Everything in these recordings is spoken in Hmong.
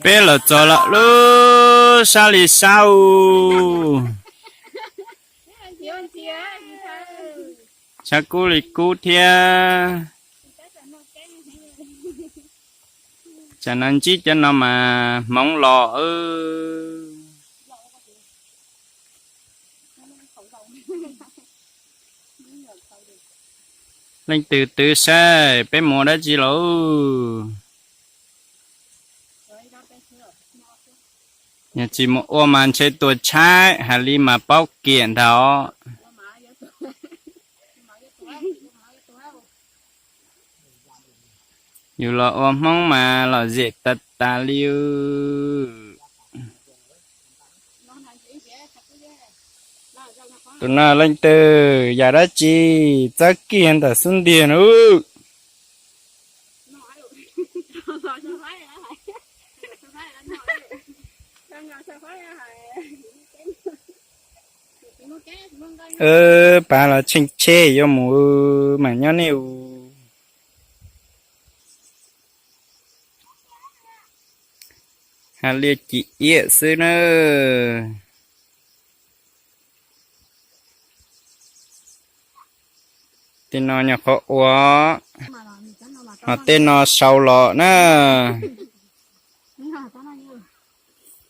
Peb los txog lawm lub sab li sab u, sab kub li kub thiab. Tsam no ntsib cov no mas hmoov los. Leej twg twv saib peb mus ua dab tsi lauj? Yog tsis mus ua mas ntshe tuag tshaib, hais li mas paub kiam ntag. Yus los ua Hmoob mas lom zem tas tas li. Tus no leej twg yam dab tsi txawb kiag ntawm xub ntiag na? Pav los tsheej tsheb yuav mus, mam nyob nej u. Hais li ci iam xwb na. Tej no nyuam qhuav ua, ho tej no sau los na.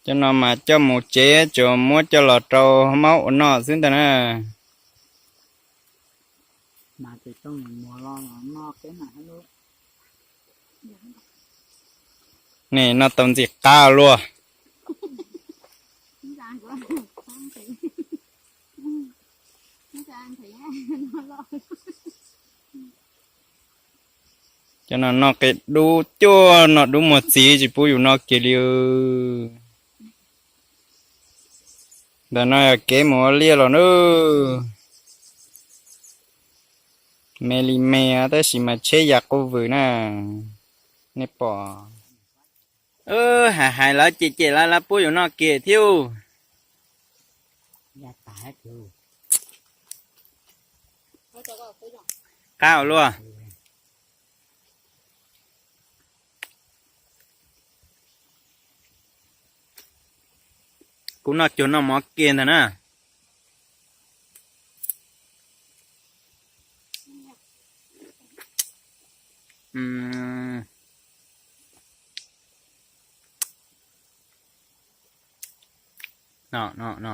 Cov no mas coj mus tsev tsuas muab coj los rau maub ua noj xwb ntag na. Nej noj tau ntxim qab luaj. Cov no noj qe dub cuaj, noj dub muag txiv tsis pub yus noj kiag li. Ntawm no yog kev mus ua liaj los na. Me li me tab sis mas tsheb ya quj vwm na. Nej pom. Hais hais lawv cem cem lawv, lawv pub yus noj kiag thiab. Qab ua luaj. Kuv noj cuag noj mov kiag ntag na. No, no, no.